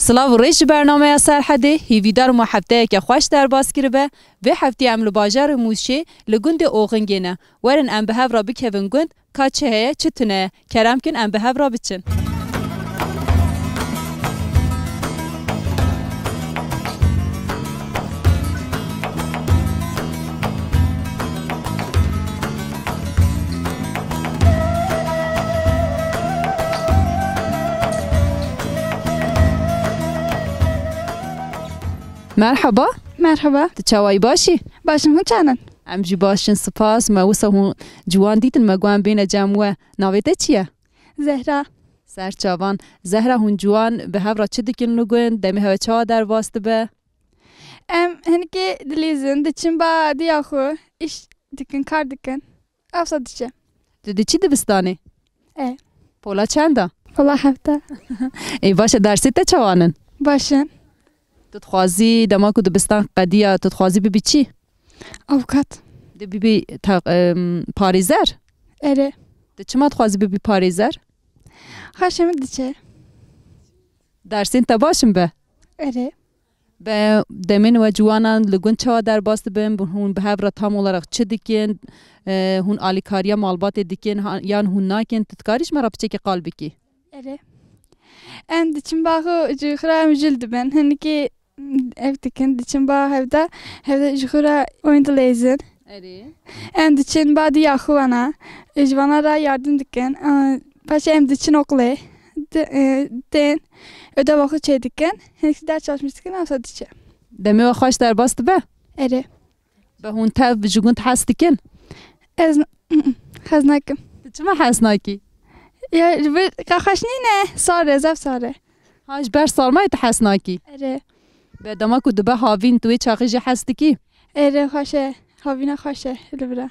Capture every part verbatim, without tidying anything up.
Silav û rêz ji bernameya Serhedê, hîvîdar im we hefteyeke xweş derbas kiribe. Vê hefteyê em li bajarê Mûşê li gundê Oxingê ne. Werin em bi hev re bikevin gund, ka çi heye, çi tune ye. Kerem kin em bi hev re biçin. Merhaba. Merhaba. Tu çawayî, baş î? Baş im, hûn çawan in? Em jî baş in, spas. Me wisa hûn ciwan dîtin, me got em bêne cem we. Navê te çi ye? Zehra. Ser çavan. Zehra, hûn ciwan bi hev re çi dikin li gund? Demê hev çawa derbas dibe? Em hinkê dilîzin, diçin ba diya xwe, îş dikin, kar dikin. Ewsa diçe. Tu diçî dibistanê? E. Pola çend a? Pola heft a. Ê, baş e, dersê te çawan in? Baş in. Tu dixwazî dema ku dibistan qediya, tu dixwazî bibî çi? Avukat. Tu bibî ta-, em, parêzer? Erê. Tu çima dixwazî bibî parêzer? Xweşê min diçe. Dersên te baş in be? Erê. Be demên we ciwanan li gund çawa derbas dibin? Hûn bi hev re tam olarak çi dikin? E, hûn alîkariya malbatê dikin ha-, yan hûn nakin? Tu dikarî ji me re piçekê qal bikî? Erê. Em diçin ba xwe, ji xwe re em jil dibin. Hinkê ev dikin, diçin ba hevda, hevda ji xwe re oyun dileyzin. Erê. Em diçin ba diya xwe vana, ji vana re yardim dikin. Paşê em diçin oqilê, di-, e, tên, ödeva xwe çêdikin. Hinek ders çalışmış dikin, ewsa diçe. Demê we xweş derbas dibe? Erê. Be hûn tev ji gund hez dikin? Ez, hez nakim. Tu çima hez nakî? Ya, ji vir ka xweş nîne, sar e, zef sar e. Ha, ji ber sarmayê tu hez nakî? Erê. Be dema ku dibe havîn, tu wê çaxê jî hez dikî? Erê, xweş e. Havîna xweş e, li vir e.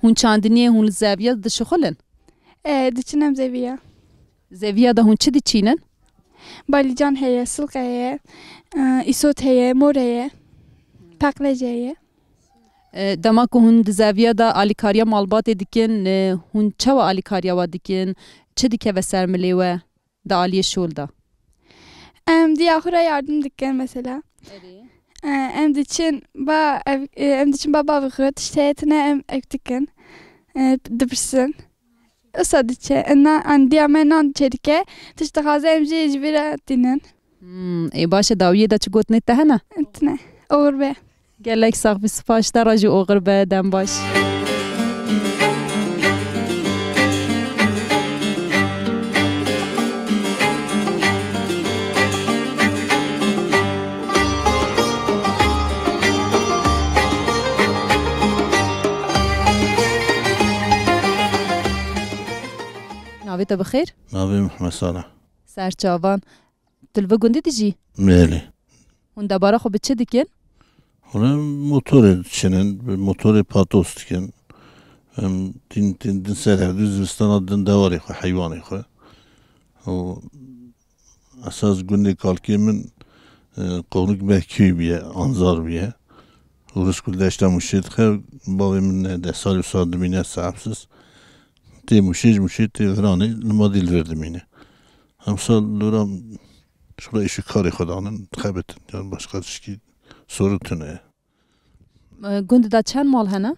Hûn çandiniyê, hûn li zeviya dişixulin? E, diçin em zeviya. Zeviya de hûn çi diçînin? Balîcan heye, silqe heye, e, îsot heye, mor heye, peqlej heye. E, dema ku hûn di zeviya de alîkariya malbatê dikin, e, hûn çawa alîkariya we dikin? Çi dikeve ser milê we? Di aliyê şol de. Em diya xwe re yardim dikin mesela. Erê. E, em diçin ba ev, e, em diçin ba bavê xwe, tişt heye tune em ev dikin. E, dipirsin. Wisa diçe. E, na, an diya me nan çêdike. Tişt dixwaze em jî ji vî re tînin. Hmm, ê baş e, dawiyê de çi gotinê te hene? Tune. Oxir be. Gelek sax bî, spas ji te re jî oxir be, dem baş. Navê te bi xêr? Navê Mihemed Salih. Ser çavan. Tu li vê gundê dijî? Belê. Hûn debara xwe bi çi dikin? Hûn motorê diçinin, bi motorê patos dikin. Em din, din, din ser hevdû zivistana din dewarê xwe, heywanê xwe. Û esas gundê kalkê min, e, Qonuk Behkî bûye, Anzar bûye. Û risk û deşta Mûşê dixe, bavê min ne, deh salî wisa dimîne sahibsiz. Tê Mûşê, ji Mûşê tê Viranê, li Madî li vir dimîne. Emsal li vir a ji xwe re îş û karê xwe danin, dixebitin. Yan başqa tişkî sorun tune ye. E, gund de çend mal hene?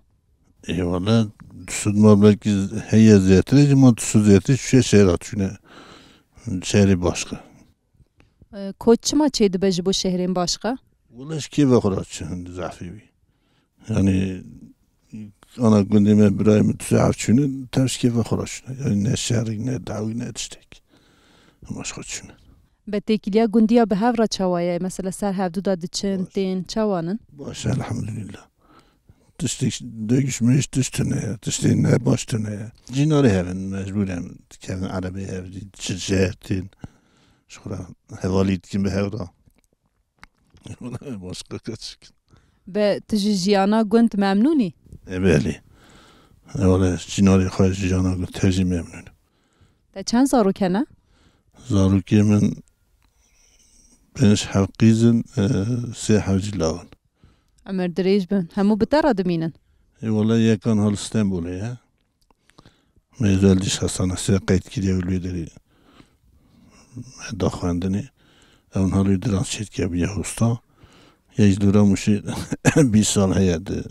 Ê, wele du sed mal belkî heye zêtir e, ji mal du sed zêtir çûye şehra çûne. Şehrê başqa. E, koç çima çêdibe ji bo şehrên başqa? Wele ji kêfa xwe re çûn zehfî wî. Yani ana gundê me birayê min tu saet çûne, tev ji kêfa xwe re çûne. Yani ne şerî, ne dawî, ne tiştek. Em ji xwe çûne. Be têkiliya gundiya bi hev re çawa ye? Mesela ser hevdû de diçin, tên, çawa nin? Baş e, elhamdülillah. Tiştek dögüş meriş tişt tune ye, tiştê ne baş tune ye. Cînarê hev in, mecbûr em dikevin erebê hev, çi şehr tên. Ji xwe re hevalî dikin bi hev re. Başqa kaçik. Be tu ji jiyana gund memnûn î? E, belê. E, wele çînarê xwe jiyana gund tev jî memnûn. Te çend zarok hene? Zarokê min pênc heb qîz in, e, sê heb jî law in. Emir dirêj bin. Hemû bi te re dimînin? E, wele yekan ha li Stenbolê ye. Me êzel dîş hestane sê qeyd kiriye û lê derê me da xwendinê. Ew niha li Diransê dike bûye hosta. Yek ji li Ramûşê bîst sal heye di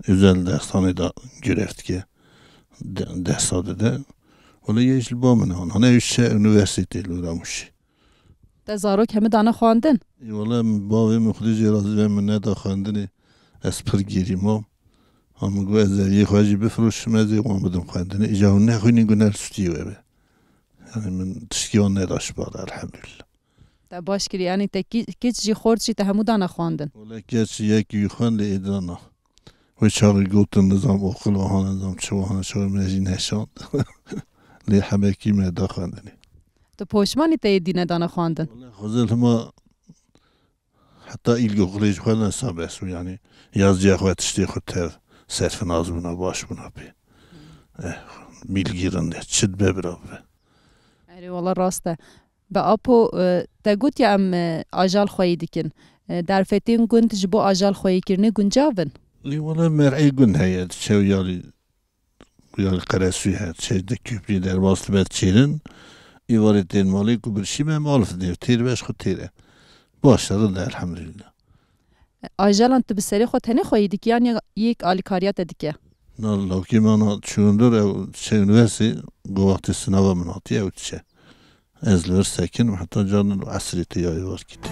özel dershanê de görev dike. De, dersa dide. Wele yek ji li ba min e. Hane ew çe unîversîtê li Ramûşê. Te zarok hemû dane xwendin? Ê, wele min bavê min Xwedê jê razî be min neda xwendinê. Ez pir gerî mam. Ha min got ez eviyê xwe jî bifiroşim, ez ê wan bidim xwendinê. Îja hûn nexwînî got ne li sûtiyê we be. Yani min tiştkî wan neda ji ba de, elhamdülillah. Te baş kirî, yani te kî-, kiç jî xort jî te hemû dane xwendin? Wele keç yek wî xwendê ê dana. Wê çaxî gotin nizam oxil wahane, nizam çi wahane, çaxî me jî neşand. Lê hemekî me da xwendinê. Tu poşmanî te yê dîne dane xwendin? Wele Xwezil hima heta îlkokulê ji xwe nesa bes bû, yanî yaziya xwe tiştê xwe tev serfinaz bûna, baş bûna pê. Eh, bîlgî rinde, çi dibe bira bibe. Erê, wala rast e. Be apo, e, te got ya em, e, ajal xweyî dikin. E, derfetên gund ji bo ajal xweyîkirinê guncav in? Lê wele mer'ê gund heye, diçe û yalî, yalî Qeresûyê heye, diçe de köprüyê derbas dibe diçêrin. Êvarê tên malê ku birşî me mal dê, têr be ji xwe têr e. Baş e, rind e, elhamdülillah. Ajalan tu bi serê xwe tenê xweyî dikî yan yek alîkariya te dike? Na, lawkê me na çûn dur, ew diçe unîversîtê, go wextê sinava min hatiye, ew diçe. Ez li vir sekinim, heta carna li esrê tê ya êvarkî tê.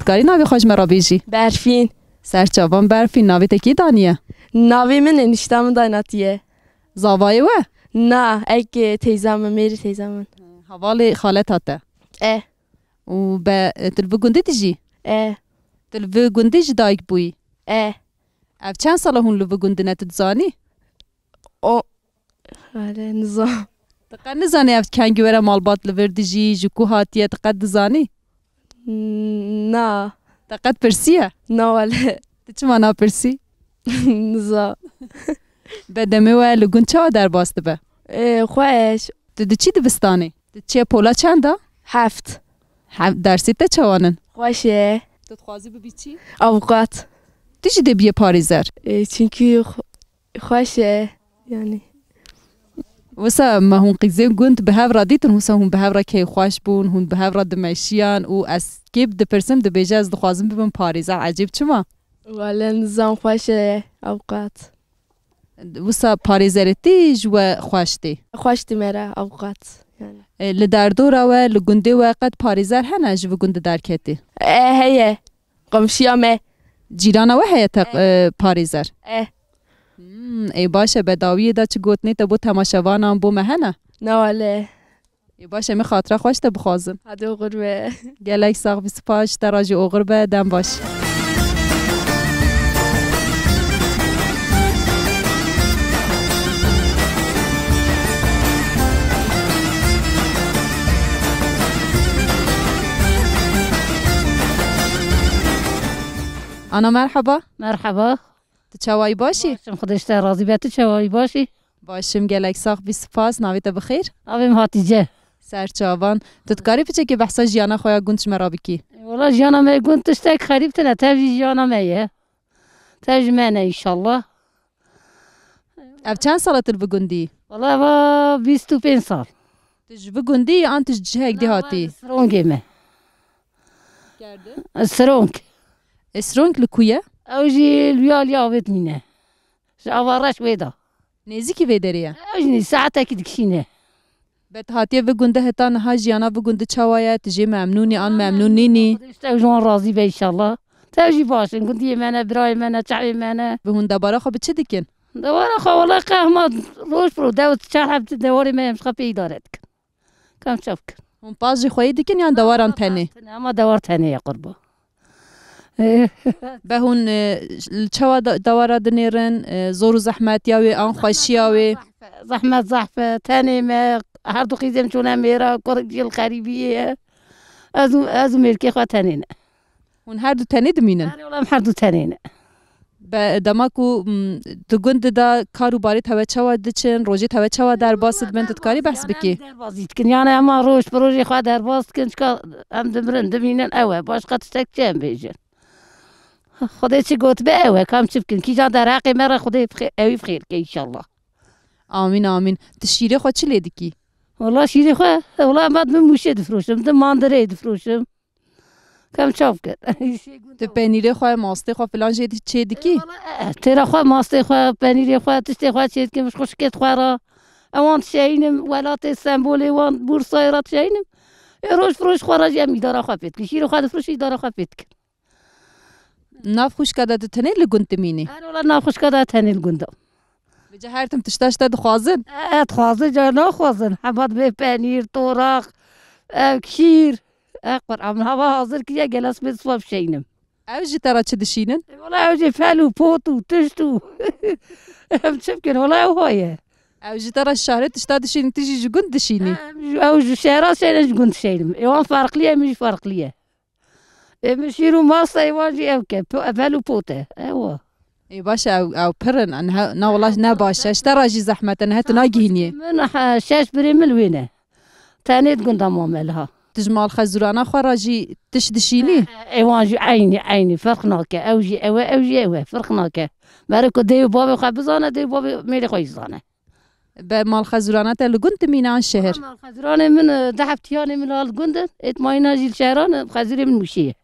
Dikarî navê xwe ji me re bêjî? Berfîn. Serçavan Berfîn, navê te kî daniye? Navê min enişta min daynatiye. Zavayê we? Na, eke teyza min, mêrê teyza min. Hevalê xaleta te? E. Û be, tu li vî gundî dijî? E. Tu li vî gundî ji dayik bûyî? E. Ev çend sal e hûn li vî gundî ne, tu dizanî? O, hele nizam. Tu qet nizanî ev kengî were malbat li vir dijî, ji ku hatiye, tu qet dizanî? Na. Te qet pirsiye? Na wele. Tu çima napirsî? Nizam. Be demê we li gund çawa derbas dibe? Ê, xweş. Tu diçî dibistanê? Tu çiye pola çend a? Heft. Heft. Dersê te çawan in? Xweş e. Tu dixwazî bibî çi? Avukat. Tu jî dê biyê parêzer? Ê, çunkî xwe-, xweş e, yanî. Wisa me hûn qîzên gund bi hev re dîtin, wisa hûn bi hev re keyfxweş bûn, hûn bi hev re dimeşiyan û ez kê dipirsim dibêje ez dixwazim bibim parêzer. Ecêb çima? Wele nizam xweş e, avukat. Wisa parêzeretî ji we xweş tê? Xweş tê me re, avukat, yanî. E, li derdora we, li gundê we qet parêzer hene ji vî gundî derketî? E, heye. Komşiya me. Cîrana we heye te, e, parêzer? E. Hmm, ê baş e, be dawiyê de çi gotinê te bo temaşevanan bo me hene? Na wele. Ê baş e, em ê xatira xwe ji te bixwazin. Hadi oxir be. Gelek sax bî, spas ji te re jî oxir be, dem baş. Ana merheba. Merheba. Tu çawayî baş î? Baş im, Xwedê ji te razî be. Tu çawayî baş î? Baş im, gelek sax bî, spas. Navê te bi xêr? Navê min Hatîce. Ser çavan. Tu dikarî piçekê behsa jiyana xwe ya gund ji me re bikî? Wala jiyana me gund tiştek xerîb tine, tev jî jiyana me ye. Tev ji me ne înşallah. Ev çend sal e tu li vî gundî? Wala eva bîst û pênc sal. Tu ji vî gundî yî an tu ji cihek dî hatî? Sirongê me. Sirong. E, Sirong li ku ye? Ew jî li ya, li ya avê dimîne. Ji ava reş wê de. Nêzîkî vê derê ye? Ew jî nî saetekî dikişîne. Be tu hatiye vî gundî heta niha jiyana vî gundî çawa ye? Tu jê memnûn î an memnûn nînî? Xwedê ji te û ji wan razî be înşallah. Tev jî baş in, gundiyê me ne, birayê me ne, çavê me ne. Bi hûn debara xwe bi çi dikin? Dewara xwe wele qe hema roj bi roj, dew çar heb dewarê me em ji xwe pê îdare dikin. Kam çav kir. Hûn paş jî xweyî dikin yan dewaran tenê? Tenê, ama dewar tenê ye qurba. Be hûn, e, li çawa da-, dewara dinêrin, e, zor û zehmetiya wê an xweşiya wê? Zehmet zehf e, tenê me, her du qîzê min çûne mêra, kurik jî li xerîbiyê ye. Ez û, ez û mêrkê xwe tenê ne. Hûn her du tenê dimînin? Erê, wela em her du tenê ne. Be dema ku, m, di gund de kar û barê te we çawa diçin, rojê te we çawa derbas dibin, tu dikarî behs bikî? Derbas dikin. Yani ema roj bi rojê xwe derbas dikin, çika em dimirin, dimînin ew e. Başqa tiştek çi em bêjin? Xwedê çi gotibe ew e, kam çi bikin? Kîjan derheqê me re Xwedê bixê-, ewî bixêr ke înşallah. Amîn, amîn. Tu şîrê xwe çi lê dikî? Wala şîrê xwe, wala ema di min mûşê difroşim, di mandirê difroşim. Kam çav kir. Tu penîrê xwe, mastê xwe filan jê di-, çê dikî? E, wala, e, e, têra xwe, mastê xwe, penîrê xwe, tiştê xwe çê dikim, ji xwişkê xwe re. Ewan dişeyînim, welatê Stenbolê wan, Bursayê re dişeyînim. E, roj firoş xwe re jî em îdara xwe pê dikin. Şîrê xwe difroşin, îdara xwe pê dikin. Nav xwişka de tu tenê li gund dimînî? Her wela nav xwişka de tenê li gund im. Vêca her tim tişta ji te dixwazin? E, dixwazin, cara naxwazin. Hema dibê penîr, toraq, ev kîr. E, Qur'an min hava hazir kiriye, gelek sibê siwa bişeynim. Ew ji te re çi dişînin? E, wala ew jî fel û pot û tişt û em çi bikin, wala ew ha ye. Ew ji te re şahrê tişta dişînin, tu jî ji gund dişînî? E, em ji, ew ji şehra şeyne ji gund dişeynim. Ê wan farqlî ye, min jî farqlî ye. Ê min şîr û masta ê wan jî ew ke, po-, evel û pot e. Ew e. Ê baş e, ew, ew pir in, ne, ne wela ne baş e. Ji te re jî zehmet e, niha tu nagihîniyê. Min, he, şeş birê min li wê ne. Tenê di gunda mame li ha. Tu ji malxezûrana xwe re jî tişt dişînî? Ê wan jî eynî, eynî, ferq nake. Ew jî ew e, ew jî ew e, ferq nake. Mere ku dê û bavê xwe bizane, dê û bavê mêrê xwe jî zane. Be malxezûrana te li gund dimîne an şehir? Malxezûranê min, e, deh heftiyanê min li gund in. Êt mayîna jî li şehran in, xezûrê min mûşê ye.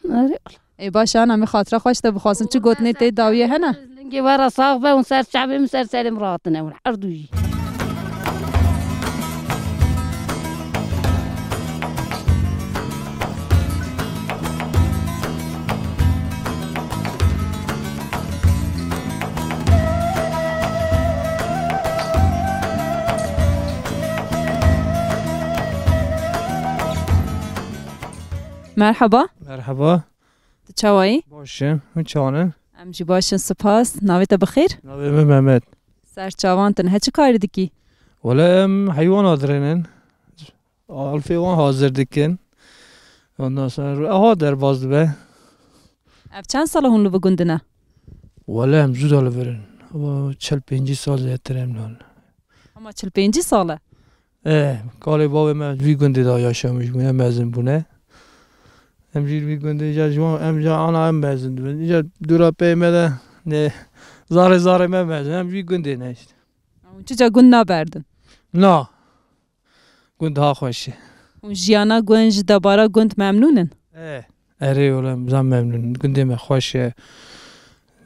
Erê. Ê baş e, ana min xatira xwe ji te bixwazin. Çi gotinê tê dawiyê hene? Lingê we re sax be, hûn ser çavê min, ser serê min rahatine hûn her du jî. Merhaba. Merhaba. Tu çawa yî? Baş e. Hûn çawan in? Em jî baş in, spas. Navê te bi xêr? Navê min Mehmet. Ser çavan tu niha çi karî dikî? Wele em heywana dirênin. Alfê wan hazir dikin. Ondan sonra eha derbas dibe. Ev çend sala hûn li vi gund de ne? Wele em zû da li vir in. Ama çil pêncî sal zêdetir em li hol. Ama çil pêncî sal e? E, kalê bavê me vî gundê de yaşamiş bûne, mezin bûne. Em jî vî gundê ja ji wan, em ja ana em mezin dibin. Îca dûra pey me de ne zarê zarê me mezin. Em vî gundê ne işte. Hûn çi ca gund naberdin? Na. Gund daha xweş e. Hûn jiyana gund, ji debara gund memnûn in? E, erê wele zam memnûn. Gundê me xweş e.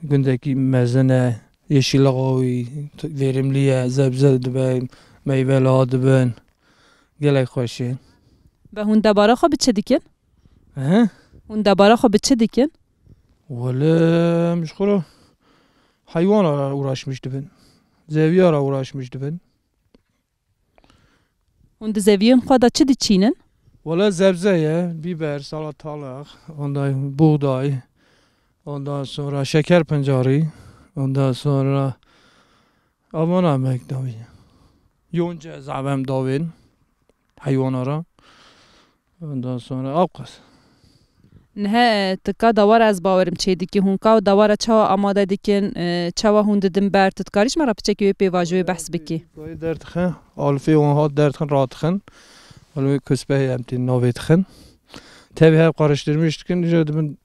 Gundekî mezin e. Yeşilliğa wî verimlî ye. Zebze dibe, meyve la dibin. Gelek xweş e. Be hûn debara xwe bi çi dikin? He? Hûn debara xwe bi çi dikin? Wele em ji xwe re heywana re uğraşmış dibin. Zeviya re uğraşmış dibin. Hûn di zeviyên xwe de çi diçînin? Wele zebze ye, biber, salatalık, ondan buğday, ondan sonra şeker pancarı, ondan sonra avana mek davî. Yonca zavem davên heywana re. Ondan sonra avqas. Niha, e, tu ka dewara ez bawerim çê dikî. Hûn ka dewara çawa amade dikin, e, çawa hûn didin ber? Tu dikarî ji me re piçekî wê pêvajoyê behs bikî? Wê derdixe, alfê wan hat derdixin, radixin. Wele wê kuspe heye em tê navê dixin. Tevî hev qariştirmiş dikin, îca dibin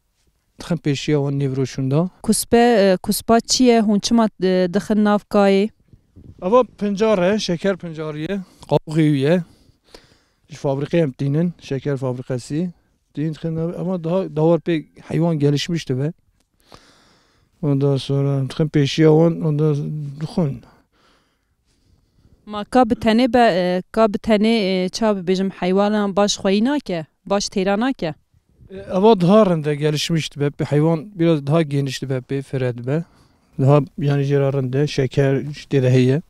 dixin pêşiya wan nêvroşûn da. Kuspe, e, kuspa çi ye? Hûn çima, e, dixin nav kayê? Ava pincar e, şeker pincarî ye. Qawixê wî ye. Ji fabrîqê em tînin, şeker fabrîqesî. Tîn dixin, ama daha dawar pê heywan gelişmiş dibe. Ondan sonra dixin pêşiya wan, ondan dixwin. Ma ka bi tenê be, e, ka bi tenê, e, ça bibêjim, heywanan baş xweyî nake, baş têra nake? E, ava daha rinde gelişmiş dibe, pê heywan biraz daha geniş dibe, pê fire dibe. Daha yani jê re rinde, şeker tê de heye.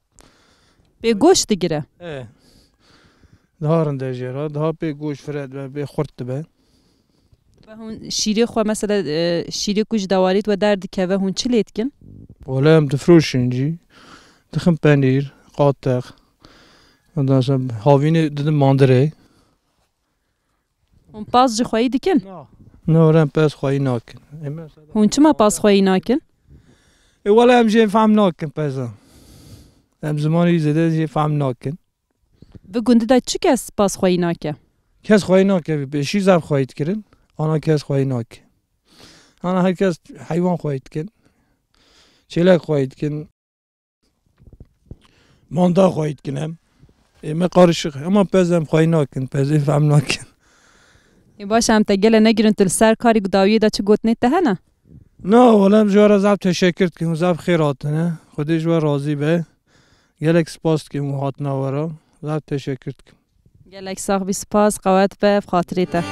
Pê goş digire? E. Daha rinde jê re, daha pê goş fire dibe, pê xurt dibe. Ve hûn şîrê xwe, mesela, e, şîrê ku ji dewarî we derdikeve, hûn çi lê dikin? Wele em difroşin jî. Dixin penîr, qatex. Ondan sonra havînê didin mandirê. Hûn pas ji xweyî dikin? Na. Ne, were em pez xweyî nakin. Ê, me Hûn çima pez xweyî nakin? Ê, wele em jê fehm nakin pezan. Em zimanî zêde jê fehm nakin. Vi gundî de çi kes pez xweyî nake? Kes xweyî nake, vî pêşî zaf xweyî dikirin. Ana kes xweyî nake. Ana her kes heywan xweyî dikin. Çêlek xweyî dikin. Manda xweyî dikin em. Ê, me qarişik. Ema pez em xweyî nakin. Pez ê fehm nakin. Ê, baş e, em te gele negirin, tu li ser karî ku dawiyê de çi gotinê te hene? Na, wele em ji we re zaf teşekkür dikin û zaf xêr hatine. Xwedê ji we razî be. Gelek spas dikim û hatina we re. Zaf teşekkür dikim. Gelek sax bî, spas, qewet be, bi xatirê te.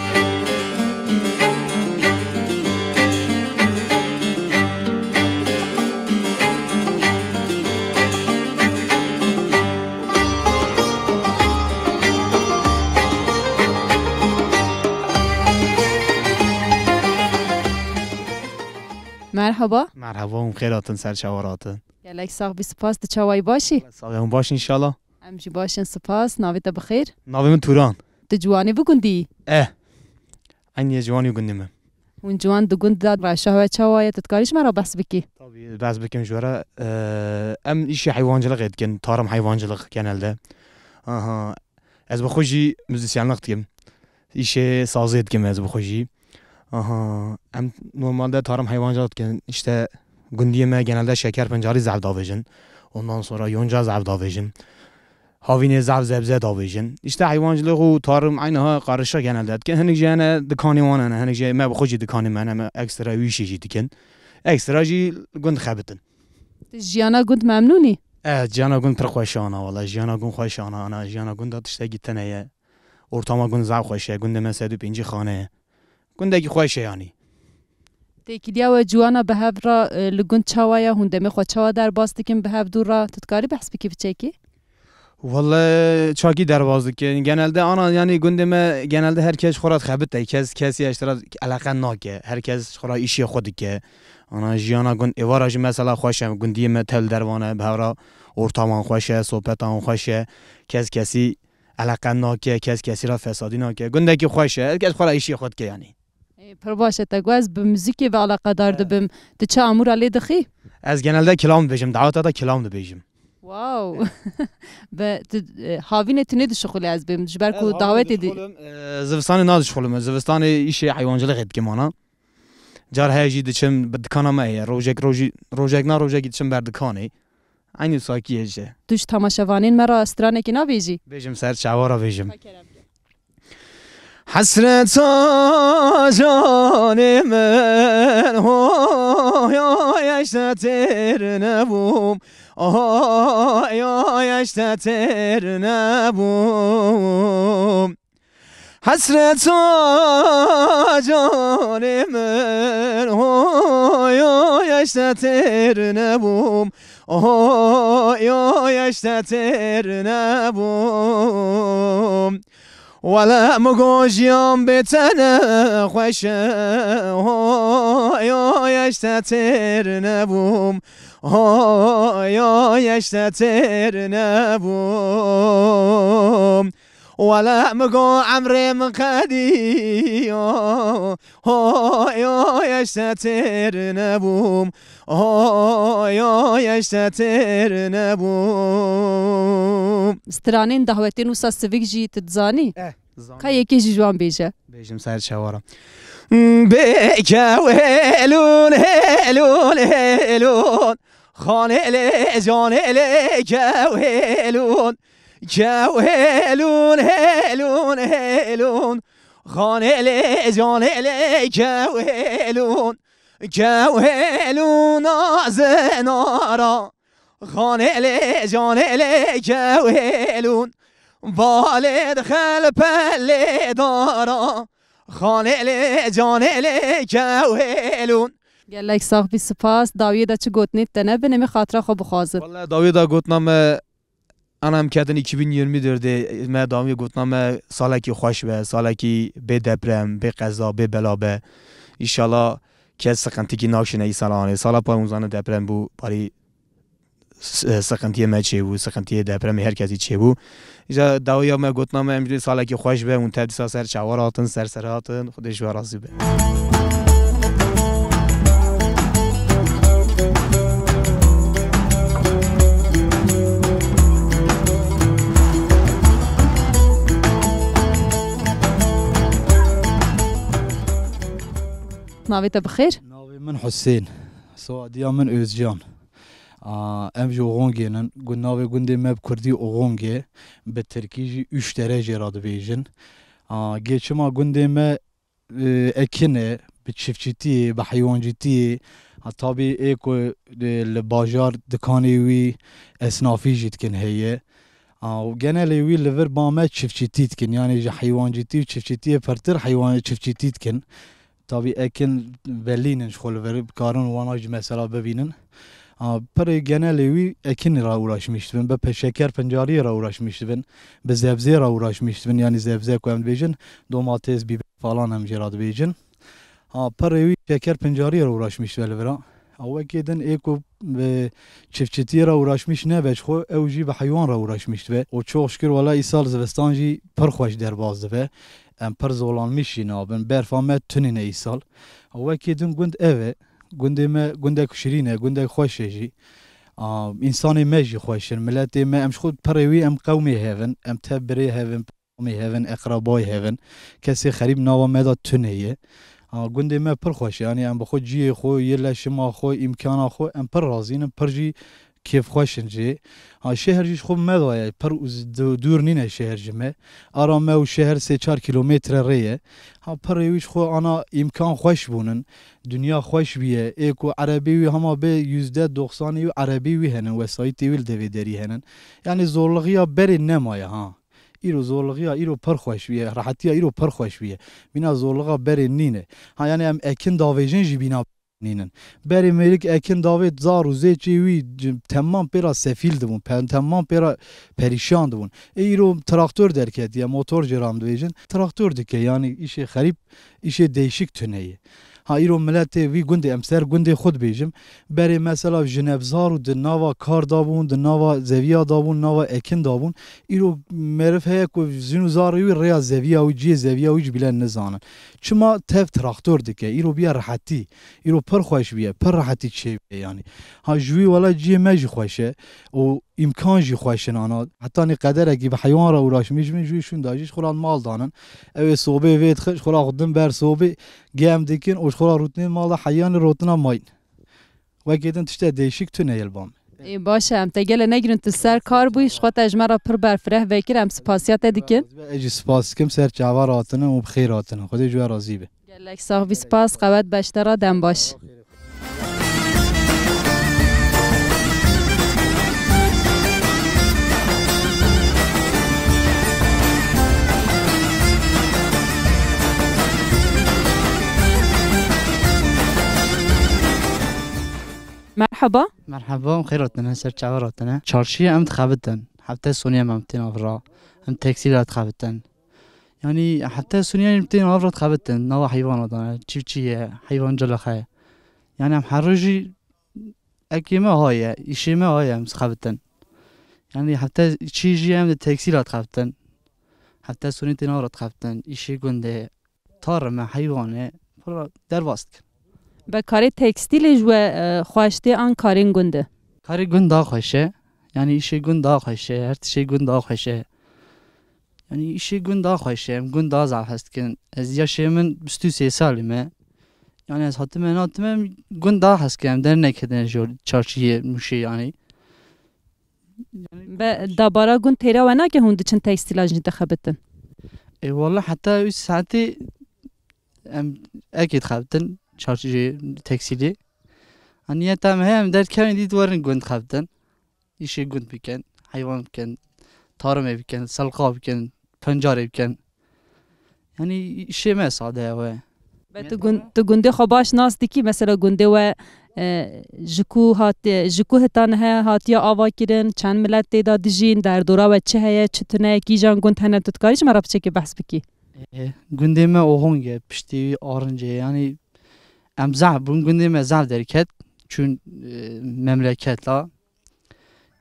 Merhaba. Merhaba, hûn xêr hatin, ser çawa hatin? Gelek sax bî, spas, tu çawayî, baş î? Sax e, hûn baş înşallah. Em jî baş in, spas. Navê te bi xêr? Navê min Turan. Tu ciwanê bi gundî yî? Eh. Eynî ye, ciwanî gundî me. Hûn ciwan di gund de reşa we çawa ye? Tu dikarî ji me re behs bikî? Tabî, behs bikim ji we re. Eee, em îşê heywanciliqê dikin, tarım heywanciliq genelde. Aha. Ez bi xwe jî muzîsyenlik dikim. Îşê sazê dikim ez bi xwe jî. Aha, em normalde tarım heywancılık dikin. İşte gundiyê me genelde şeker pincarî zaf davêjin. Ondan sonra yonca zaf davêjin. Havînê zaf zebze davêjin. İşte heywancılık û tarım aynı ha karışık genelde dikin. Hinek jî hene dikanê wan hene. Hinek jî me bi xwe jî dikanê me hene. Me ekstra wî işê jî dikin. Ekstra jî gund xebitin. Tu jiyana gund memnûn î? Eh, jiyana gund pir xweş e ana, wala. Jiyana gund xweş e ana, ana. Jiyana gund da tiştekî tune ye. Ortama gund zaf xweş e. Gundê me sed û pêncî xane ye. Gundekî xweş e yanî. Têkiliya we ciwana bi hev re, e, li gund çawa ye? Hûn demê xwe çawa derbas dikin bi hev dû re? Tu dikarî behs bikî bi çekî? Wele çakî derbas dikin. Genelde ana, yanî gundê me genelde her kes xwe re dixebite. Kes kesî eştira eleqe nake. Her kes xwe re îşê xwe dike. Ana jiyana gund êvara jî mesela xweş e. Gundiyê me tev li dervan e. Bi hev re ortaman xweş e, sohbetan xweş e. Kes kesî eleqe nake, kes kesî re fesadî nake. Gundekî xweş e, her kes xwe re îşê xwe dike yanî. Ê, pir baş e, te got ez bi muzîkê ve eleqedar dibim. Tu çi amûra lê dixî? Ez genelde kilam dibêjim, daweta de kilam dibêjim. Wow! Be, tu, e, havînê tu nêdişixulî ez bêm, ji ber ku dawetê dî. Dişixulim, e, zivistanê nadişixulim. Zivistanê îşê heywancilixê dikim ana. Car heye jî diçim, bi dikana me heye. Rojek, rojî, rojek na rojekî diçim ber dikanê. Eynî wisa kî ye jî. Tu ji temaşevanên me re stranekî nabêjî? Bêjim ser çawa re bêjim. Ka kerem ke. Hesreta canê min, ho, ya, ya, işte têr nebûm. Ho, ya, ya, işte têr nebûm. Hesreta canê min, ho, ya, ya, işte têr nebûm. Ho, ya, ya, işte têr nebûm. Wele min got jiyan bê te ne xweş e. Ho, ya, ya, işte têr nebûm. Ho, ya, ya, işte têr nebûm. Wele min got emrê min qedî ya. Ho, ya, ya, işte têr nebûm. Ho, ya, ya, işte têr nebûm. Stranên dawetên wisa sivik jî tu dizanî? Eh, zanim. Ka yekê jî ji wan bêje. Bêjim ser çawa re. Bê kewêlûn, hêlûn, hêlûn. Xanê lê, canê lê, kewêlûn. Kewêlûn, hêlûn, hêlûn. Xanê lê, canê lê, kewêlûn. Kewêlûn nazinara. Xanê lê, canê lê, kewêlûn. Balê dixel pelê dara. Xanê lê, canê lê, kewêlûn. Gelek sax bî, spas. Dawiyê de çi gotinê te nebin, em ê xatira xwe bixwazin. Wele dawiyê de gotina me, ana em ketin iki bin yirmi dördê, me dawiyê gotina me salekî xweş be, salekî bê deprem, bê qeza, bê bela be. Înşallah kes siqintikî nakşine î sala anê. Sala pay hûn zanin deprem bû, barî s-, e, sıkıntiyê me çêbû, sıkıntiyê depremê her kesî çêbû. Îja dawiya me, gotina me, em jî salekî xweş be, hûn tev dîsa ser çawa re hatin, ser ser hatin, Xwedê ji we razî be. Navê te bi xêr? Navê min Husên. Soyadiya min Özcan. A, em ji Oxongê nin. Gu-, navê gundê me bi kurdî Oxong e. Bi tirkî jî Üştere jê re dibêjin. A, gê çima gundê me, e, ekin e, bi çiftçîtiyê, bi heywancîtiyê. A, tabî ê ku, e, li bajar dikanê wî esnafî jî dikin heye. A, û genelê wî li vir ba me çiftçîtî dikin. Yanî ji heywancîtî û çiftçîtiyê pirtir heywan çiftçîtî dikin. Tabî ekin belî nin ji xwe li vir, bikarin wana jî mesela bibînin. A, pirê genelê wî ekin re uğraşmış dibin, bi pe-, şeker pincariyê re uğraşmış dibin, bi zebzê re uğraşmış dibin, yanî zebze ku em dibêjin, domates, biber falan em jê re dibêjin. A, pirê wî şeker pincariyê re uğraşmış dibe li vir a. A, wekê din ê ku bi çiftçitiyê re uğraşmiş nebe ji xwe, ew jî bi heywan re uğraşmiş dibe. Û çok şükür wela îsal zivistan jî pir xweş derbas dibe. Em pir zolanmiş jî nabin. Berfa me tunîne îsal. Wekî din gund ev e. Gundê me gundek şirîn e, gundek xweş e jî. A, însanê me jî xweş in. Miletê me, em ji xwe pirê wî em qewmê hev in. Em tev birê hev in, qewmê hev in, eqrebayê hev in. Kesê xerîb nava me de tune ye. A, gundê me pir xweş e. Yanî em bi xwe cihê xwe, yê leşima xwe, îmkana xwe, em pir razî ne, pir jî kêfxweş in jê. Ha, şeher jî ji xwe me daye, pir uz-, du-, dûr nîne şeher ji me. Ara me û şeher sê çar kîlometre rê ye. Ha, pirê wî ji xwe ana îmkan xweş bûnin. Dinya xweş bûye. Ê ku erebî wî hema bê yüzde doksanî wî erebî wî henin, wesayîtê wî li devê derî henin. Yanî zorlixiya berê nemaye ha. Îro zorlixiya îro pir xweş bûye, rehetiya îro pir xweş bûye. Mîna zorlixa berê nîne. Ha, yanî em ekin davêjin jî bîna nînin. Berê mêrik ekin davêt zar û zêçê wî c-, temam pê re sefîl dibûn, pe-, temam pê re perîşan dibûn. Ê îro traktor derketiye, motor jê re em dibêjin. Traktor dike, yanî îşê xerîb, îşê değişik tune ye. Ha, îro miletê vî gundê, em ser gundê xwe dibêjim. Berê mesela ji nebzar û di nava kar da bûn, di nava zeviya da bûn, nava ekin da bûn. Îro meriv heye ku jin û zarê wî rêya zeviya wî, cihê zeviya wî ji bîle nizanin. Çima tev traktor dike? Îro bûye rehetî. Îro pir xweş bûye, pir rehetî çêbûye yanî. Ha, ji wî wela cihê me jî xweş e û îmkan jî xweş in ana. Heta nê qederekî bi heywan re uğraşmîş bin, ji wî şûnda jî ji xwe re mal danin. Ew ê sobê vê dixin, ji xwe re xwe din ber sobê, gem dikin û ji xwe re rûtinên mal de heyanî rotina mayîn. Wekî din tiştê değişik tune ye li ba me. Ê, baş e, em te gele negirin, tu ser kar bûyî, ji xwe te ji me re pir berfireh vekir, em spasiya te dikin. Ez jî spas dikim, ser çava re hatine û bi xêr hatine. Xwedê ji we razî be. Gelek sax bî, spas, qewet be ji te re, dem baş. Merhaba. Merhaba, em xêr hatine, ser çava hatine. Çarşiyê em dixebitin. Hefte sonê em, em tên avra. Em tekstîla dixebitin. Yanî hefte sonê em tên avra dixebitin. Nava heywana dane. Çiftçî ye, heywancılık ye. Yanî em her roj jî ekê me haye, îşê me haye em dixebitin. Yanî hefte çî jî em di tekstîla dixebitin. Hefte sonê tên avra dixebitin. Îşê gundê. Tarime, heywane, pir derbas dikin. Be karê tekstîlê ji we, e, xweş tê an karên gund e? Karê gund daha xweş e. Yanî îşê gund daha xweş e. Her tiştê gund daha xweş e. Yanî îşê gund daha xweş e. Em gund daha zaf hez dikin. Ez yaşê min bîst û sê salî me. Yanî ez hatime, natime, em gund daha hez dikin. Em derneketine ji çarşiyê Mûşê yanî. Be dabara gund têra we nake hûn diçin tekstîla jî dixebitin? Ê wele heta wî saetê em ekê dixebitin çarşiyê tekstîlê. Ha niyeta em heye em derkevin dî werin gund dixebitin. Îşê gund bikin, heywan bikin, tarime bikin, selqa bikin, pencarê bikin. Yanî îşê me sade ye we. Be tu gun-, tu gundê xwe baş nas dikî? Mesela gundê we, e, ji ku hat-, ji ku heta nihe hatiye ava kirin, çend milet tê de dijîn, derdora we çi heye, çi tune ye, kîjan gund hene, tu dikarî ji me re piçekê behs bikî? E, gundê me Ohong e, piştî wî Arinc e, yanî em zehf bûn, gundê me zehf derket, çûn, e, memleketa.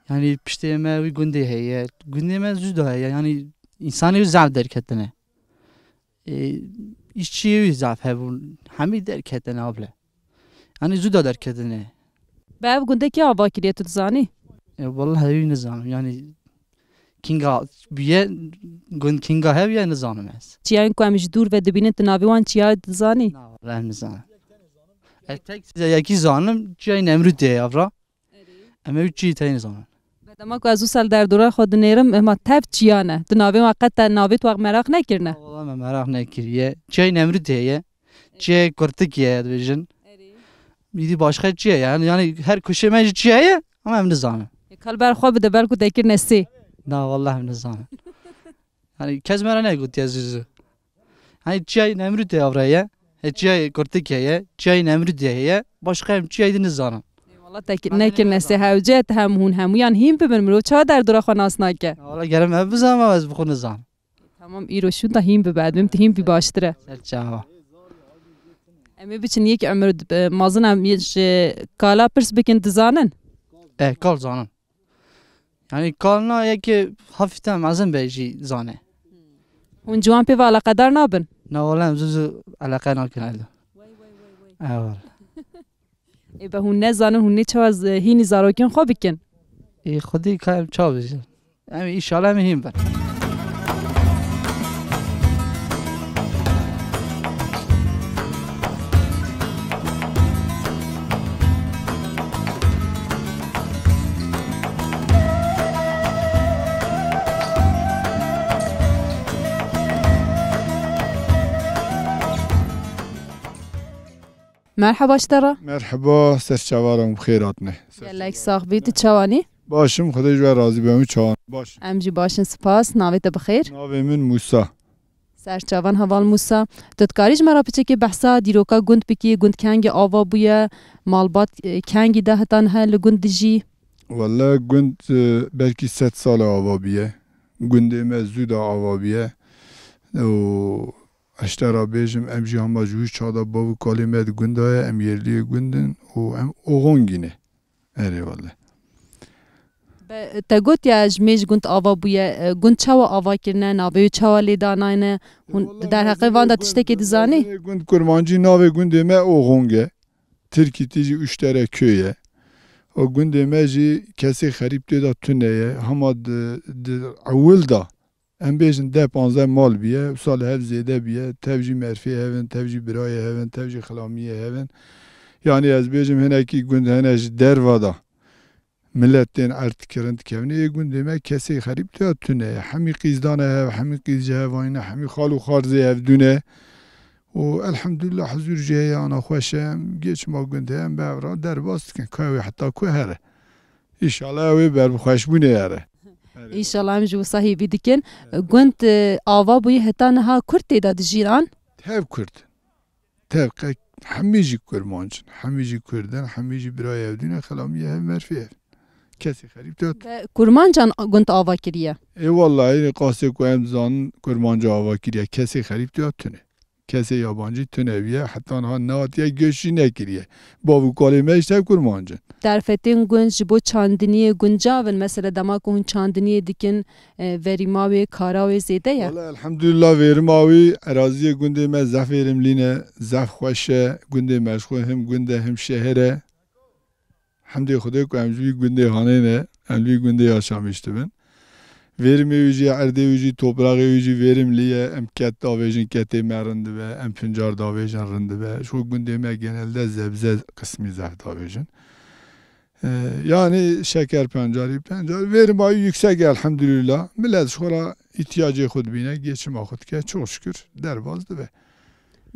Yanî piştê me wî gundê heye. Gundê me zû da heye. Yanî însanê wî zaf derketine. E, îşçiyê wî zaf hebûn. Hemî derketine able. Yanî zû da derketine. Bi ev gundê kê ava kiriye, tu dizanî? E, wallahî wî nizanim. Yanî kinga bûye, gund kinga hev ye nizanim ez. Çiyayên ku em ji dûr ve dibînin, tu navê wan çiya dizanî? Na, wallahî nizanim. E, tek size yekî zanim, çiyayê Nemrûdê ye, evra. Em ew çiyê tey nizanin. Be dema ku ez wisa li derdora xwe dinêrim, ema tev çiya ne. Tu navê wan qet te navê tu meraq nekirine? Wala me meraq nekiriye. Çiyê Nemrûdê ye. Çiyê Kurtik ye dibêjin. Îdî başqa çi ye? Yani, yani her kuşê me jî çi ye? Ama em nizanin. Kal ber xwe bide, belku dekirine sê. Na, wala em nizanin. Yani kes me re negotiye zû zû. Hani çiyayê Nemrûdê avre ye. He, çiyayê Kurtik heye. Çiyayê Nemrûdê heye. Başqa em çiyayê din nizanin. Wala te nekirine sê hewce, te hem hûn hemûyan hîn bibin, mirov çawa derdora xwe nas nake? Wala gerem ev bizanma, ez bi xwe nizanim. Tamam, îro şûnda hîn bibe, ez bim tu hîn bî baştir e. Ser çava. Em ê biçin yek Emir, e, mazin em ji kala pirs bikin, dizanin? E, kal zanin. Yani kalna yekê hafiften mezin be jî zane. Hûn ciwan pê ve eleqedar nabin? Na wala em zû zû eleqe nakin elde. Ewa. Ê be hûn nezanin, hûn nê çawa z-, hînî zarokên xwe bikin? Ê xwedî ka em çawa bijin? Em îşallah em hîn bin. Merheba ji te re. Merheba, ser çavan, bi xêr hatine. Gelek sax bî, tu çawanî? Baş im, Xwedê ji we razî be, hûn çawan? Baş. Em jî baş in, spas. Navê te bi xêr? Navê min Mûsa. Ser çavan heval Mûsa. Tu dikarî ji me re piçekê behsa dîroka gund bikî, gund kengî ava bûye, malbat, e, kengî de heta niha li gund dijî? Wele gund, e, belkî sed sal e ava bûye. Gundê me zû de ava bûye. Û ez ji te re bêjim, em jî hema ji wî çax de bav û kalê me di gund de ye, em yerliyê gund in û em Oxongî ne. Erê wele. Be, te got ya ji mêj gund ava bûye, e, gund çawa ava kirine, navê wê çawa lê danayne? Hûn di derheqê van de tiştekê dizanî? Gund kurmancî, navê gundê me Oxong e. Tirkî tî jî Uştere köyê. Û gundê me jî kesê xerîb tê de tune ye. Hema di, di ewil de, em bêjin deh panzdeh mal bûye, wisa li hev zêde bûye. Tev jî merfê hev in, tev jî birayê hev in, tev jî xilamiyê hev in. Yanî ez bêjim hinekî gund hene ji derva de milet tên erd kirin dikevin. Ê gundê me kesê xerîb tê de tune ye. Hemî qîz dane hev, hemî qîz ji hev anîne, hemî xal û xarzê hev dûne. Û elhamdulillah huzur jî heye, ana xweş e, em gê çima gund heye, em bi hev re derbas dikin, ka ew ê heta ku here. Înşallah ew ê ber bi xweşbûnê here. Înşallah em ji wisa hêvî dikin. Gund, e, ava bûyî heta niha Kurd tê de dijîn an? Tev Kurd. Tev qe-, hemî jî kurmanc in. Hemî jî Kurd in, hemî jî birayê hev dîn e, xilamiyê hev merfê hev. Kesê xerîb tê de tune. Be kurmancan gund ava kiriye? Ê wallahî, qasê ku em dizanin kurmanca ava kiriye. Kesê xerîb tê de tune. Kesê yabancî tune bûye, heta niha nehatiye göçî nekiriye. Bav û kalê me jî tev kurmanc in. Derfetên gund ji bo çandiniyê guncav in, mesela dema ku hûn çandiniyê dikin, e, verîma wê, kara wê zêde ye? Wala elhamdulillah verîma wî, eraziyê gundê me zef verimlî ne, zef xweş e, gundê me ji xwe him gund e, him şehir e. Hemdê Xwedê ku em ji wî gundê hanê ne, em li wî gundê yaşamîş dibin. Verimê wî jî, erdê wî jî, topraxê wî jî verimlî ye. Em ket davêjin, ketê me rind dibe, em pincar davêjin, rind dibe. Ji xwe gundê me genelde zebze qismî zef davêjin. Ee, yani şeker pencarî, pencar. Verîma wî yüksek e elhamdülillah. Millet ji xwe re îhtiyacê xwe dibîne, geçima xwe dike, çok şükür derbas dibe.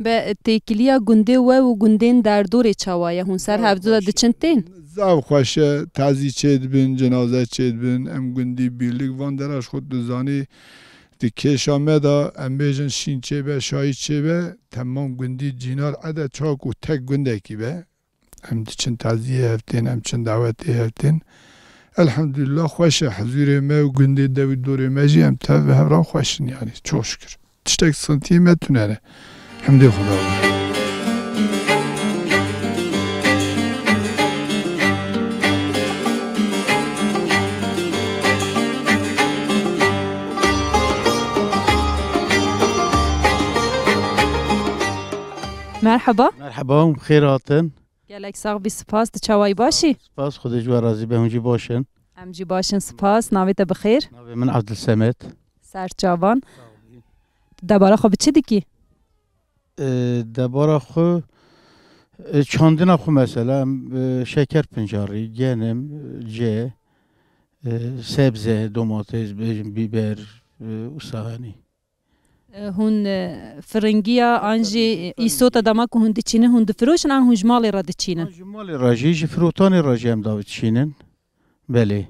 Be têkiliya gundê we û gundên derdorê çawa ye? Hûn ser hevdu de diçin tên? Zaf xweş e, tazî çêdibin, cenaze çêdibin, em gundî birlik van dera ji xwe dizanî, di kêşa me de em bêjin şîn çêbe, şahî çêbe, temam gundî cînar ede çak û tek gundekî be. Em diçin taziyê hev tên, em çin dawetê hev tên. Elhamdülillah xweş e huzurê me û gundê dev û dorê me jî em tev bi hev re xweş in yani. Çok şükür. Tiştek sıkıntıyê me tune ne. Hemdê Xweda be. Merhaba. Merhaba, hûn bi xêr hatin. Gelek sax bî, spas. Tu çawayî, baş î? Spas, Xwedê ji we razî be, hûn jî baş in. Em jî baş in, spas. Navê te bi xêr? Navê min Abdulsemed. Ser çavan. Debara xwe bi çi dikî? E, debara xwe, e, çandina xwe mesela, em, e, şeker pincarî, genim, e, cê, e, sebze, domates, bêjin, biber, e, û sahanî. E, hûn, e, firingiya an jî îsota dema ku hûn diçînin, hûn difiroşin an hûn ji malê re diçînin? An ji malê re jî, ji firotanê re jî em diçînin. Belê.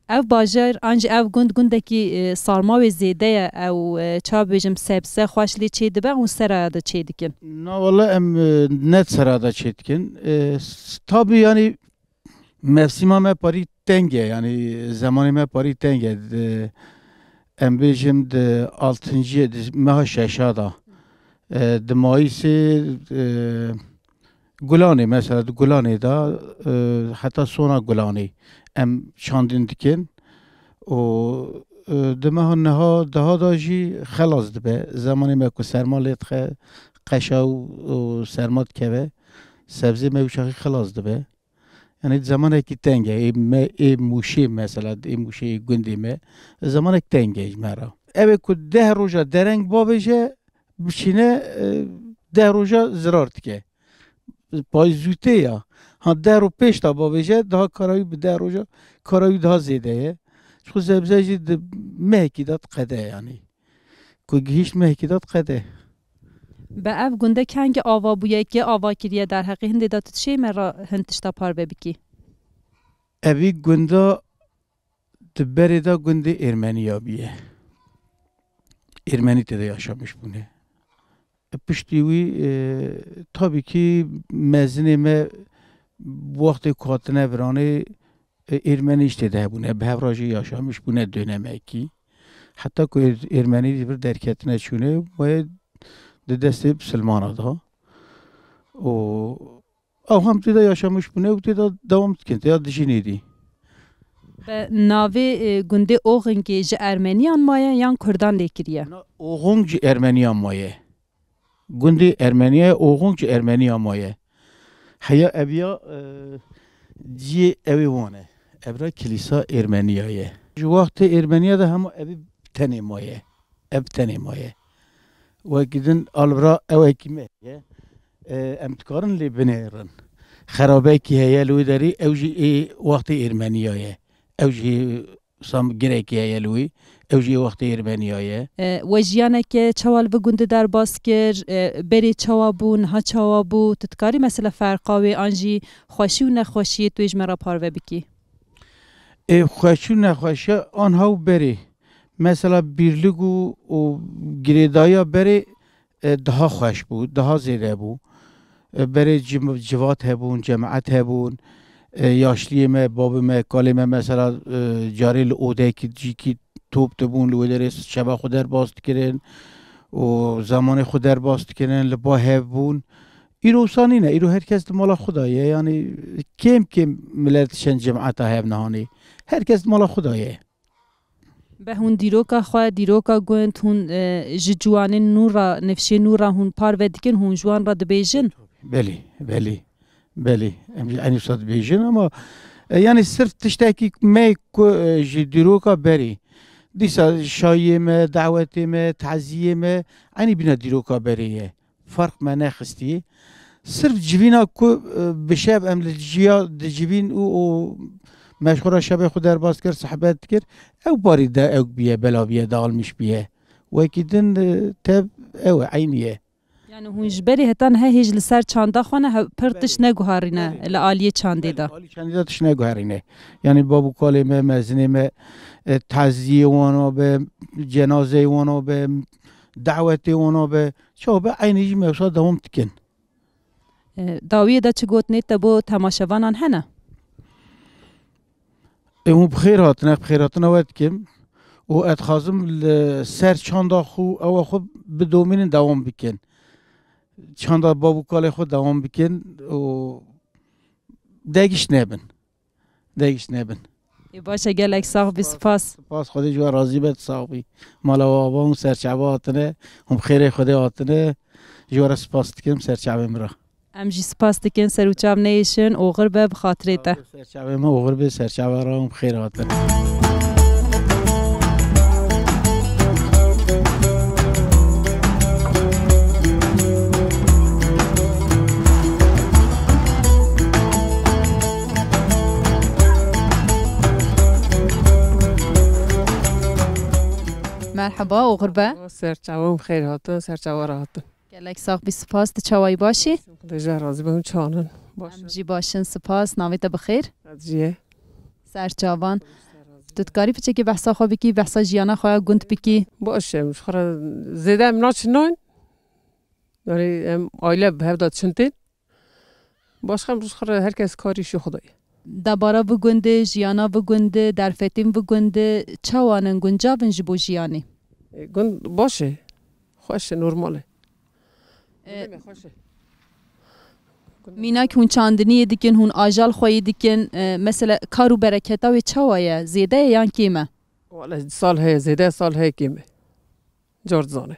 Ev bajar an jî ev gund gundekî, e, sarma wê zêde ye, ew, e, ça bêjim, sebze xweş lê çê dibe û seraya de çê dikin? Na wele em, e, ne seraya de çê dikin. E, s-, tabî yanî mevsîma me parî teng e, yanî zemanê me parî teng e. Di, em bêjim di altıncı, di meha şeşa de, e, di mayîsê, e, Gulanê, mesela di Gulanê de, e, heta sona Gulanê em çandin dikin û, e, di meha niha daha da jî xelas dibe. Zemanê me ku serma lê dixe, qeşa û, û serma dikeve, sebzê me wî çaxî xelas dibe. Yanî di zemanekî teng e. Ê me, ê Mûşê mesela, ê Mûşê, ê gundê me, zemanek teng e ji me re. Ew ê ku deh roja dereng bavêje, biçîne, e, deh roja zirar dike. Payîz zûtê ya. Ha, deh roj pêş de bavêje, daha kara wî bi deh roja, kara wî daha zêde ye. Ji xwe sebze jî di mehekî de diqede yanî. Ku gihîşt mehekî de diqede. Be ev gunde kengî ava bûye, kê ava kiriye derheqê hindê de tu dişê me re hin tişta parve bikî? Evî gunda di berê de gundê Ermeniya bûye. Ermenî tê de yaşamiş bûne. Piştî wî, e, tabî kî mezinê me wextê ku hatine viranê, e, Ermenî jî tê de hebûne. Bi hev re jî yaşamiş bûne dönemekî. Heta ku Er-, Ermenî ji vir derketine çûne, wê di destê Bisilmana da. Û Ew hem tê de yaşamiş bûne û tê de dewam dikin, tê de dijîn êdî. Be navê, e, gundê Oxingê ji Ermeniyan maye yan Kurdan lê kiriye? Na, Oxong ji Ermeniyan maye. Gundê Ermeniya ye, Oxong ji Ermeniyan maye. Heya eviya, e, ciyê ew ê wan e. Evra kilîsa Ermeniya ye. Ji wextê Ermeniya de hema evî tenê maye. Ev tenê maye. Wekî din alvira ewekî me heye. E, em dikarin lê binêrin. Xerabekî heye li wê derê, ew jî ê wextê Ermeniya ye. Ew jî sam girekî heye li wê, ew jî ê wextê Ermeniya ye. E, we jiyaneke çawa li vi gundî derbas kir? E, berê çawa bû, niha çawa bû? Tu dikarî mesela ferqa wê an jî xweşî û nexweşiyê tu yê ji me re parve bikî? Ê xweşî û nexweşiya anha û berê. Mesela birlik û, û girêdayiya berê, e, daha xweş bû, daha zêde bû. E, berê cim-, civat hebûn, cemaet hebûn. E, yaşliyê me, babê me, kalê me mesela, e, carê li odeyekî cîkî top dibûn, li wê derê şeva xwe derbas dikirin û zemanê xwe derbas dikirin, li ba hev bûn. Îro wisa nîne, îro her kes di mala xwe de ye. Yanî kêm kêm milet şên cemaeta hev nihanê. Her kes di mala xwe de ye. Be hûn dîroka xwe, dîroka gund, hûn, e, ji ciwanên nû re, nifşê nû re hûn parve dikin, hûn ji wan re dibêjin? Belê, belê, belê. Em jî eynî wisa dibêjin ama, e, yanî sirf tiştekî me ku, e, ji dîroka berê. Dîsa şayiyê me, dawetê me, taziyê me, eynî bîna dîroka berê ye. Ferq me nexistî. Sirf civîna ku, e, bi şev em li ciya dicivîn û, û me ji xwe re şevê xwe derbas kir, sehbet dikir, ew parî de ew biye, bela biye, dağılmış biye. Wekî din, e, tev ew e, eynî ye. Yani hûn ji berê heta niha hêj li ser çanda xwe ne, he-, pir tişt neguherîne li aliyê çandê de. Belê, alî çandê de tişt neguherîne. Yani bab û kalê me, mezinê me, e, taziyê wana be, cenazeyê wana be, dawetê wana be, çawa be, eynî jî me wisa dewam dikin. E, dawiyê de çi gotinê te bo temaşevanan hene? Ê hûn bi xêr hatine, bi xêrhatina we dikim û ez dixwazim li ser çanda xwe, ewa xwe bidomînin, dewam bikin. Çanda bab û kalê xwe dewam bikin û degiş nebin. Degiş nebin. Ê, baş e, gelek sax bî, spas. Spas, Xwedê ji we razî be, tu sax bî. Mala we ava hûn serçava hatine, hûn bi xêrê Xwedê hatine. Ji we re spas dikim, ser çavê min re. Em jî spas dikin, ser û çav neyêşin, oxir be bi xatirê te. Ser çavê min oxir be, ser çava re hûn bi xêr hatin. Merheba, oxir be. Ser çawa hûn bi xêr hatin, ser çava re hatin. Gelek sax bî, spas. Tu çawayî, baş î? Xwedê ji we razî be, hûn çawan in? Baş in? Em jî baş in, spas. Navê te bi xêr? Qedrîye. Ser çavan. Tu dikarî piçekî behsa xwe bikî, behsa jiyana xwe ya gund bikî? Baş e, em ji xwe re zêde em naçin nayên. Yanî em aile bi hev de diçin tên. Başqa em ji xwe re her kes karî îşê xwe de ye. Debara vî gundê, jiyana vî gundê, derfetîn vî gundê, çawan in, guncav in ji bo jiyanê? E, gund baş e. Xweş e, normal e. E, Gundê me xweş e. Mînak hûn çandiniyê dikin, hûn ajal xweyî dikin. E, mesela kar û bereketa wê çawa ye? Zêde ye yan kêm e? Wele sal heye zêde, sal heye kêm e. Car dizane.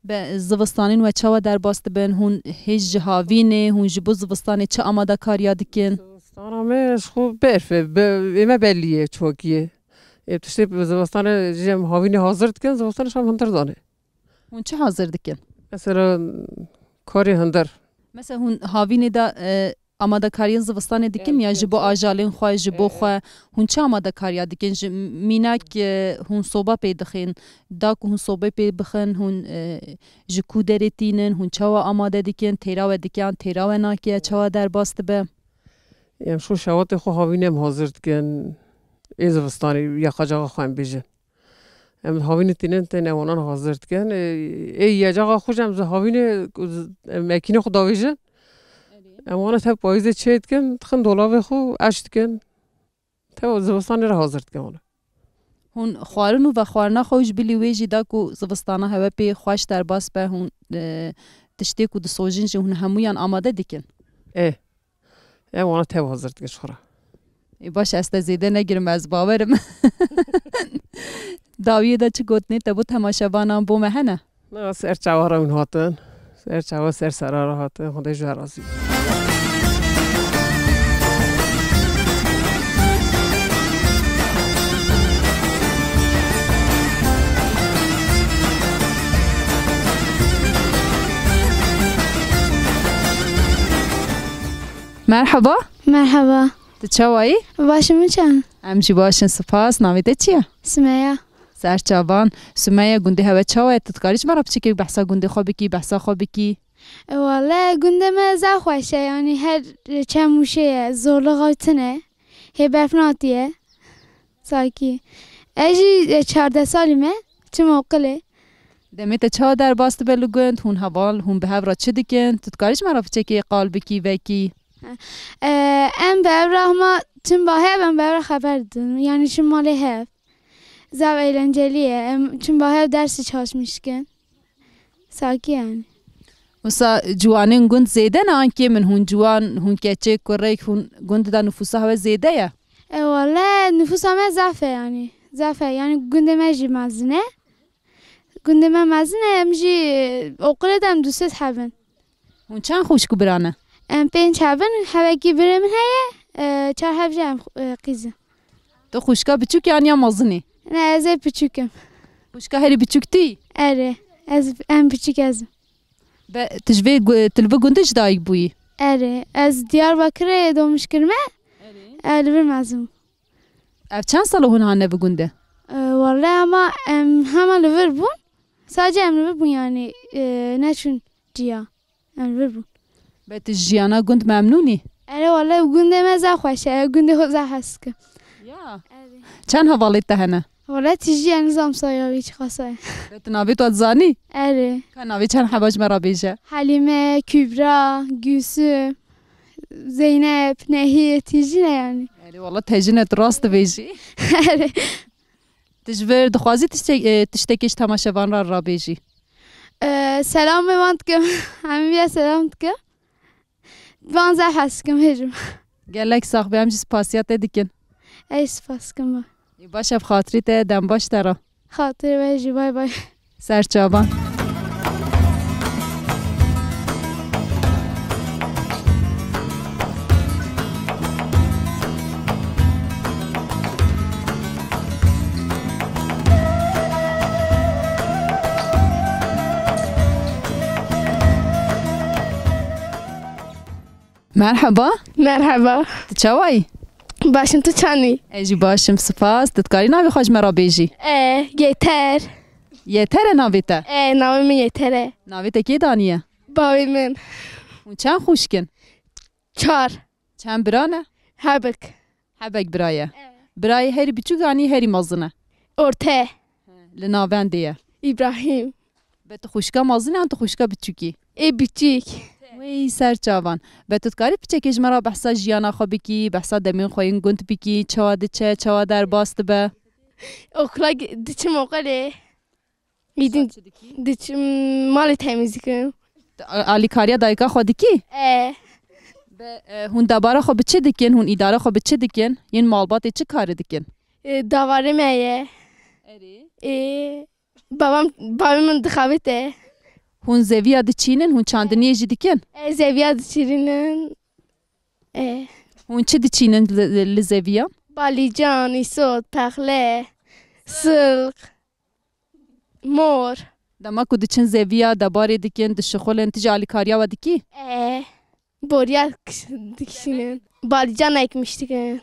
Be, zivistanên we çawa derbas dibin? Hûn hêj ji havînê, hûn ji bo zivistanê çi amadekariya dikin? Zivistana me ji xwe berf e, be, ê me bellî ye, çokî ye. Ê tiştê bi zivistanê jî em havînê hazir dikin, zivistanê şam hundir dane. Hûn çi hazir dikin? Mesela, karê hundir. Mesela hûn havînê de, e, amadekariyên zivistanê dikin ya ji bo ajalên xwe, ji bo xwe? Hûn çi amadekariya dikin? Ji mînak, e, hûn soba pê dixin, da ku hûn sobê pê bixin, hûn, e, ji ku derê tînin, hûn çawa amade dikin? Têra we dike yan têra we nake, çawa derbas dibe? Em şo şewatê xwe havînê em hazir dikin. Ê zivistanê ya qacaxa xwe em bêjin. Em havînê tînin tên ewanan hazir dikin. Ê, ê yecaxa xwe jî em ji havînê, em mekînê xwe davêjin. Em wana tev payîzê çê dikin, dixin dolabê xwe eş dikin. Tev zivistanê re hazir dikin wana. Hûn xwarin û vexwarina xwe û ji bilî wê jî da ku zivistana hewe pê xweş derbas be, hûn, e, tiştê ku disojin jî hûn hemûyan amade dikin? Ê. Em wana tev hazir dikin ji xwe re. Ê, baş, ez te zêde negirim, ez bawerim. Dawiyê de çi gotinê te bo temaşevanan bo me hene? Na, ser çawa re hûn hatin. Ser çawa ser sera re hatin. Xwedê ji we razî be. Merhaba. Merhaba. Tu çawa yî? Baş im, çawa? Em jî baş in, spas. Navê te çi ye? Sumeya. Ser çavan. Sumeya, gundê hewe çawa ye? Tu dikarî ji me re piçekê behsa gundê xwe bikî, behsa xwe bikî? E, wele gundê me zaf xweş e, yanî her çem û şê ye, zorluxa wî tune. Hê berf natiye. Sakî. Ez jî, e, çardeh salî me, çim oqilê. Demê te çawa derbas dibe li gund? Hûn heval, hûn bi hev re çi dikin? Tu dikarî ji me re piçekê qal bikî, vekî? E, em bi hev re hema çim ba hev, em bi hev re xeber didin. Yanî çim malê hev. Zaf eğlenceli ye. Em çim ba hev dersî çalışmiş dikin. Sakî yanî. Wisa ciwanên gund zêde ne an kêm in? Hûn ciwan, hûn keçê, kurek, hûn gund de nifûsa hewe zêde ye? E, wele nifûsa me zaf e yanî. Zaf e. Yanî gundê me jî mezin e. Gundê me mezin e, em jî, e, oqilê de em du sed heb in. Hûn çend xwişk û bira ne? Em pênc heb in, hevekî birê min heye, e, çar heb jî em, e, qîz in. Tu xwişka biçûk yan ya mezin î? Ne, ez ê biçûk im. Xwişka herî biçûk tu yî? Erê, ez, em biçûk ez im. Be, tu ji vê gu-, tu li vî gundê ji dayik bûyî? Erê, ez Diyarbakirê doğmuş kirime. Erê. E, li vir mezin. Ev çend sal e hûn hane vî gundê? E, wele ama em hema li vir bûn. Sadece em li vir bûn yanî, e, neçûn ciya. Em li vir bûn. Be tu ji jiyana gund memnûn î? Erê, wele gundê me zaf xweş e. Gundê xwe zaf hez dikim. Ya. Erê. Çend hevalê te hene? Wele tijî ye, nizam saya wî çiqasa ye. Be tu navê tu dizanî? Erê. Ka navê çend heba ji me re bêje? Helîme, Kübra, Gülsüm, Zeynep, Nehî, tijî ne yanî? Erê, wele tejî ne, tu rast dibêjî. Erê. Tu ji vir dixwazî tiştek-, e, tiştekê ji temaşevan re rabêjî? E, selamê wan dikim. Hemî ya selam dikim. Van zaf hez dikim hêjim. Gelek sax be, em jî spasiya te dikin. Ez spas dikim ba. Ê, baş e, bi xatirê te, dem baş te re. Xatirê we jî, bay bay. Ser çavan. Merheba. Merheba. Tu çawa yî? Baş im, tu çawa yî? Ez jî baş im, spas. Tu dikarî navê xwe ji me re bêjî? E, Yeter. Yeter e navê te? E, navê min Yeter e. Navê te kê daniye? Bavê min. Hûn çend xwişk in? Çar. Çend bira ne? Hebik. Hebek bira ye. Evet. Birayê herî biçûk anî herî mezin e? Orte. Li navendê ye. Îbrahîm. Be tu xwişka mezin an tu xwişka biçûkî? Ê biçûk. Wey ser çavan. Be tu dikarî piçekê ji me re behsa jiyana xwe bikî, behsa demên xwe yên gund bikî, çawa diçe, çawa derbas dibe? Okula gi-, diçim oqilê. Îdin Çi dikî? Diçim malê temîz dikim. A-, alîkariya dayika xwe dikî? E. Be, e, hûn debara xwe bi çi dikin? Hûn îdara xwe bi çi dikin? Yên malbatê çi karî dikin? E, davarê me ye. Erê. E, babam, babê min dixebite. Hûn zeviya diçînin, hûn çandiniyê jî dikin? E, zeviya diçînin. E. Hûn çi diçînin li, li, li zeviya? Balîcan, îsot, pexle, silq. Mor. Dema ku diçin zeviya, debarê dikin, dişixulin, tu jî alîkariya we dikî? E, boriya kiş-, dikişînin. Balîcan ekmiş dikin.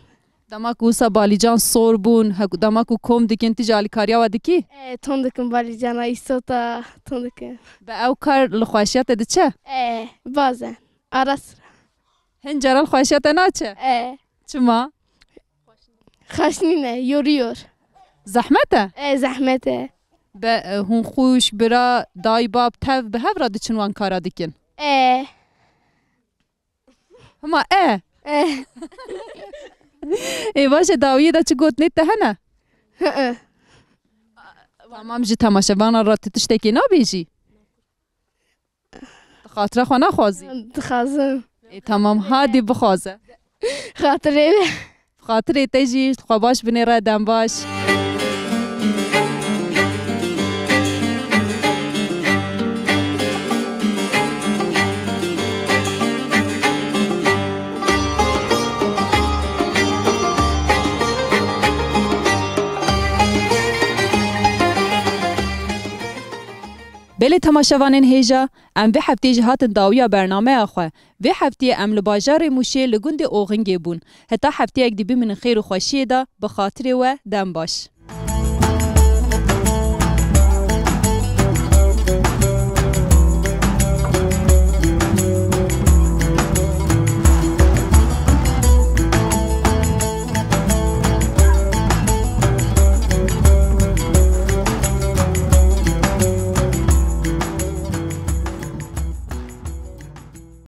Dema ku wisa balîcan sor bûn, he-, dema ku kom dikin, tu jî alîkariya we dikî? E, ton dikin balîcana, îsota, ton dikin. Be ew kar li xweşiya te diçe? E, bazen. Ara sıra. Hin caran xweşiya te naçe? E. Çima? Xweş nîne, yoruyor. Zehmet e? E, zehmet e. Be, e, hûn xwişk, bira, dayî, bab, tev bi hev re diçin wan kara dikin? E. Hima e? E. Ê, baş e, dawiyê de çi gotinê te hene? Hı hı. Tamam, ji temaşevana re tu tiştekê nabêjî? Tu xatira xwe naxwazî? Dixwazim. Ê, tamam, hadî bixwaze. Xatirê we. Xatirê te jî, xwe baş binêre, dem baş. Belê temaşevanên hêja, em vê heftê jî hatin dawiya bernameya xwe. Vê heftê em li bajarê Mûşê li gundê Oxingê bûn. Heta hefteyek dî bimînin xêr û xweşiyê de, bi xatirê we, dem baş.